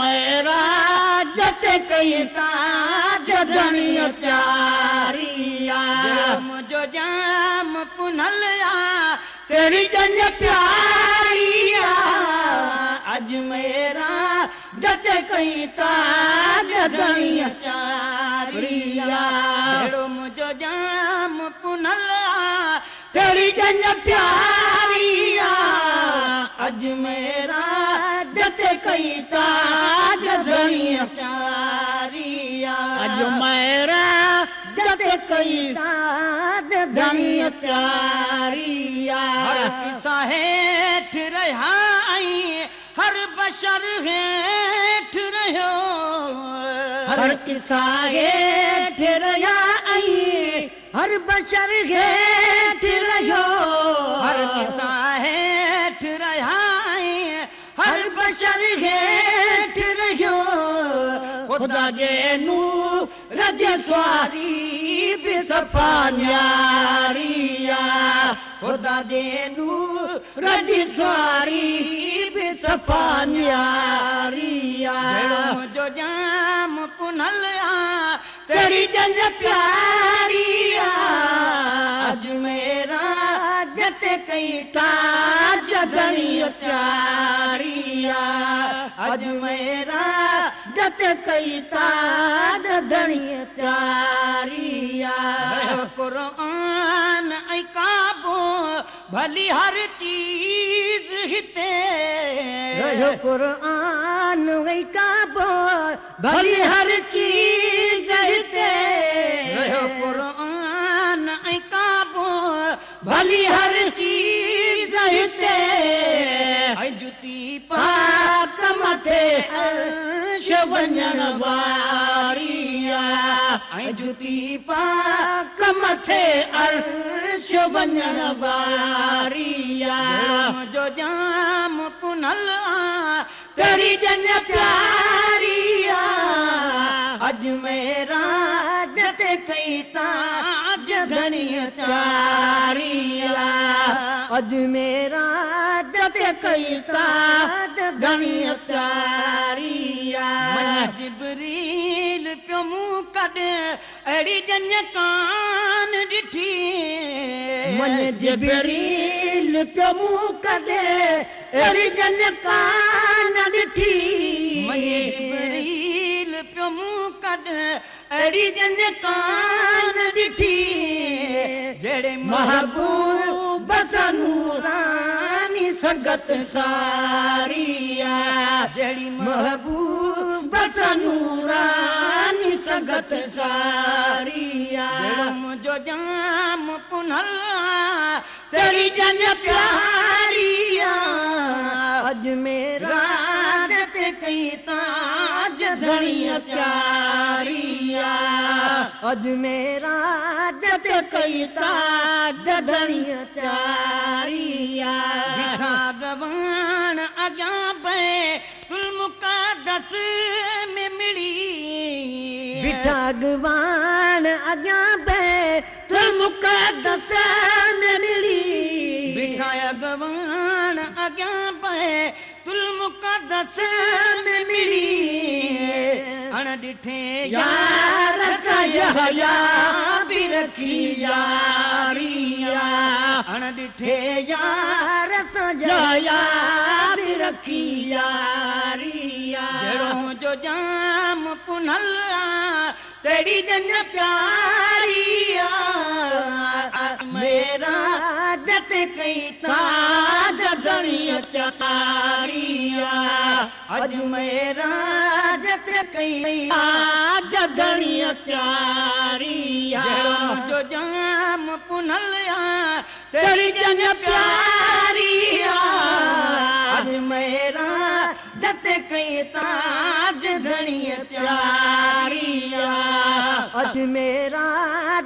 मेराज ते कई ताज धणीअ त्यारी आ। मुंहिंजो जाम पुनल आ तेरी जन प्यारी आ। अजमेरा जते कई ताज धणीअ त्यारी आ। जहिड़ो मुंहिंजो जाम पुनल आ तेरी जन प्यारी आ। अजमेरा जते कई ताज धणीअ त्यारी आ। अजमेरा जते कई ताज धणीअ त्यारी आ। हर किसा हेठि रहिया ऐं हर बशर हेठि रहियो। हर किसा हेठि रहिया ऐं हर बशर हेठि रहियो। हर किसा हेठि रहिया ऐं हर बशर हेठि रहियो। खुदा जे नूर जे सवारी बि सफ़ा न्यारी आ। खुदा जे नूर जी सवारी बि सफ़ा न्यारी आ। जहिड़ो मुंहिंजो जाम पुनल आ तेरी जन प्यारी आ। अजमेरा जते कई ताज धणीअ त्यारी आ। अजमेरा जते कई ताज धणीअ त्यारी आ। कुरान ऐं काबो भली हर चीज़ हिते। रहियो कुरान ऐं काबो भली हर चीज़ हिते। रहियो कुरान ऐं काबो भली हर चीज़ हिते। ऐं जुती पाक मथे अर्श वञण वारी आ। ऐं जुती पाक मथे अर्श वञण वारी आ। मुंहिंजो जाम पुनल आ तेरी जन प्यारी आ। अजमेरा जते कई ताज धणीअ त्यारी आ। अजमेरा जते कई ताज धणीअ त्यारी आ। मन जिब्रील पियो मूं कॾहिं अहिड़ी जन कान ॾिठी। मन जिब्रील पियो मूं कॾहिं अहिड़ी जन कान ॾिठी। मन जिब्रील पियो मूं कॾहिं अहिड़ी जन कान ॾिठी। जहिड़े महबूब सां नूरानी संगत सारी आ। जहिड़ी महबूब सां नूरानी संगत सारी आ। जहिड़ो मुंहिंजो जाम पुनल आ तेरी जन प्यारी आ। अजमेरा जते कई ताज धणीअ त्यारी आ। अजमेरा जते कई ताज धणीअ त्यारी आ। बिठा गवान अॻियां बैतुल मुक़द्दस में मिड़ी। बिठा गवान अॻियां बैतुल मुक़द्दस में मिड़ी। बिठा अगवान अॻियां बैतुल मुक़द्दस में मिड़ी। अण ॾिठे यार सां यहया बि रखी यारी आ। अण ॾिठे यार सां यहया बि रखी यारी आ। जहिड़ो मुंहिंजो जाम पुनल आ तेरी जन प्यारी आ। मेरा जते कई ताज धणीअ त्यारी आ। अजमेरा जते कई ताज धणीअ त्यारी आ। जहिड़ो मुंहिंजो जाम पुनल आ तेरी जन प्यारी आ। अजमेरा जते कई ताज धणीअ त्यारी आ। अजमेरा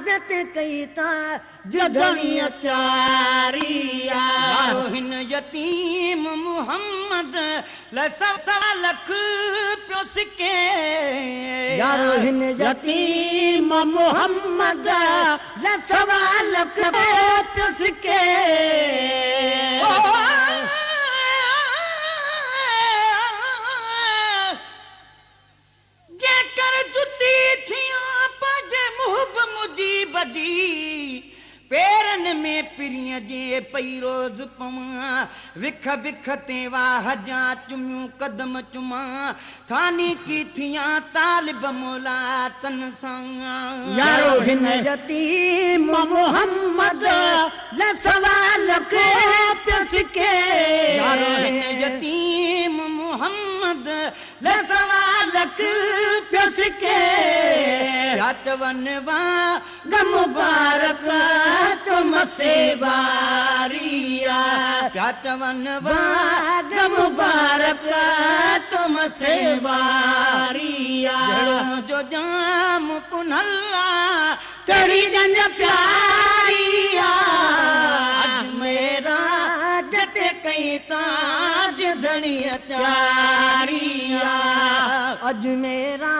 जते कई ताज धणीअ त्यारी आ। हिन यतीम मोहम्मद लाइ सवा लख पियो सिके। यारो हिन यतीम मोहम्मद लाइ सवा लख पियो सिके। ते पई रोज़ पवां, विख विख ते वाह जा चुमियूं कदम चुमा, थानी की थियां तालिब मौला तन सां। यारो हिन यतीम मोहम्मद ले सवा लख पियो सिके। यारो हिन यतीम मोहम्मद ले सवा लख पियो सिके। पिया चवन वाग मुबारक तुम सेवारिया। पिया चवन वाग मुबारक तुम सेवारिया। जहिड़ो मुंहिंजो जाम पुनला तेरी जंज प्यारिया। अजमेरा जते कई ताज धणीअ चारिया। अजमेरा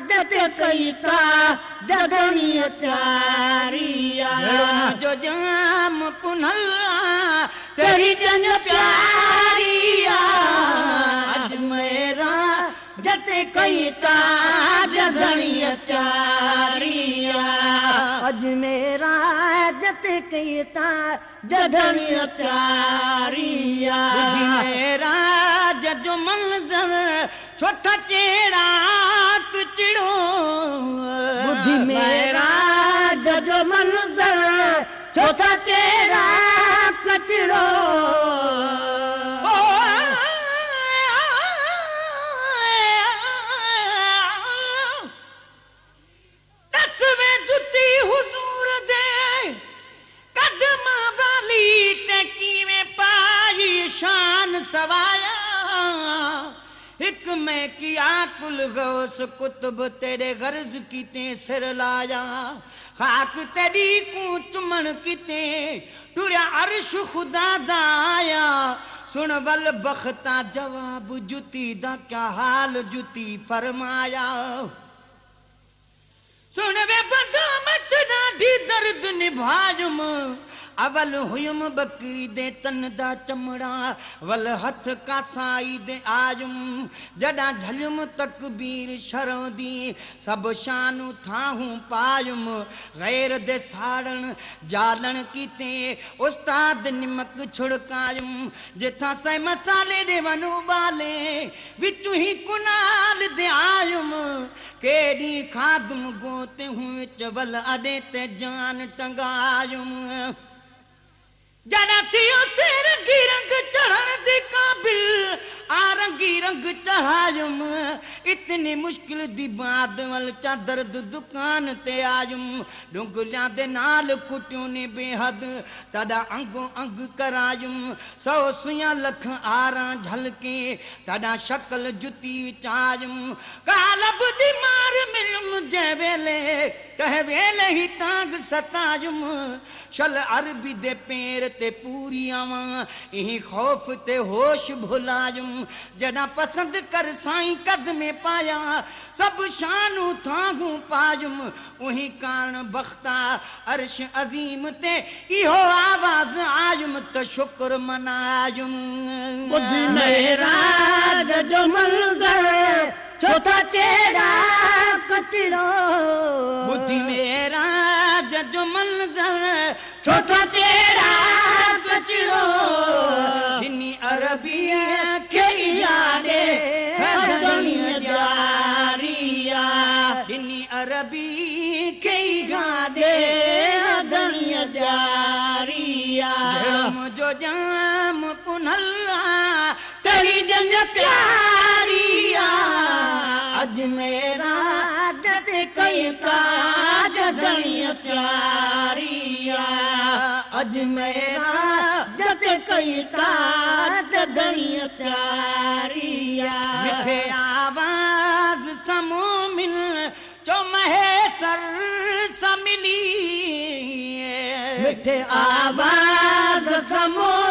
जते कई ताज धणीअ चारिया। जहिड़ो मुंहिंजो जाम पुनला तेरी जंज प्यारिया। अजमेरा जते कई ताज धणीअ चारिया। अजमेरा जते कई ताज धणीअ चारिया। मेरा जो मंज़र छोटा चेड़ा चिड़ो। बुद्धि मेरा जो मंज़र छोटा चेड़ा कचड़ो। दसवें जुती हुजूर दे कदम वाली ते किवें पाई शान सवाया। एक मैं किया कुल गौस कुतुब तेरे गर्ज कीते सिर लाया। खाक तेरी को चुमण कीते टुरिया अर्श खुदा दाया। सुन वल बख्ता जवाब जुती दा क्या हाल जुती फरमाया। सुन वे बंदा मत ॾाढी दर्द निभायुम। अवल हुयुम बकरी दे तन दा चमड़ा वल हथ कासाई दे आयुम। जॾां झलियुम तकबीर शरम दी सब शानू थाहूं पायुम। गैर दे साड़ण जालण कीते उस्ताद निमक छुड़कायुम। जिथां सै मसाले ॾेवन उबाले विचूं ही कुनाल दे आयुम। केॾी खादम गोते हूं विच वल अॾे ते जान टंगायुम। जॾां थियो रंगी रंग चढ़ण दे काबिल आ रंगी रंग चढ़ायुम। इतनी मुश्किल दी बाद वल चा दर्द दुकान ते आयुम। डुंगलियां दे नाल कुटियूं ने बेहद तॾा अंगो अंग करायुम। सौ सुइयां लख आरां झलके तॾा शक्ल जुती विच आयुम। कालब दी मार मिलुम जंहिं वेले कंहिं वेले ही तांग सतायुम। शल अरबी दे पेर ते पूरी आवां इही खौफ ते होश भुलायुम। जॾां पसंद कर साईं कदमे पाया सब शानू थाहूं पायुम। उही कारण बख्ता अर्श अज़ीम ते इहो आवाज़ आयुम त शुक्र मनायुम। बुद्धि मेराज जो मंज़र छोटा चेड़ा कचड़ो। बुद्धि मेराज जो मंज़र छोटा चेड़ा कचड़ो। ॾिनी अरबी खे यादे जारिया। ॾिनी अरबी खे यादे जारिया। जहिड़ो मुंहिंजो जाम पुनला तेरी जंज प्यारिया। अजमेरा जते कई ताज धणीअ चारिया। अजमेरा जते कई ताज धणीअ चारिया। मिठे आवाज़ सां मोमिन चो महेसर सां मिली। मिठे आवाज़ सां मोमिन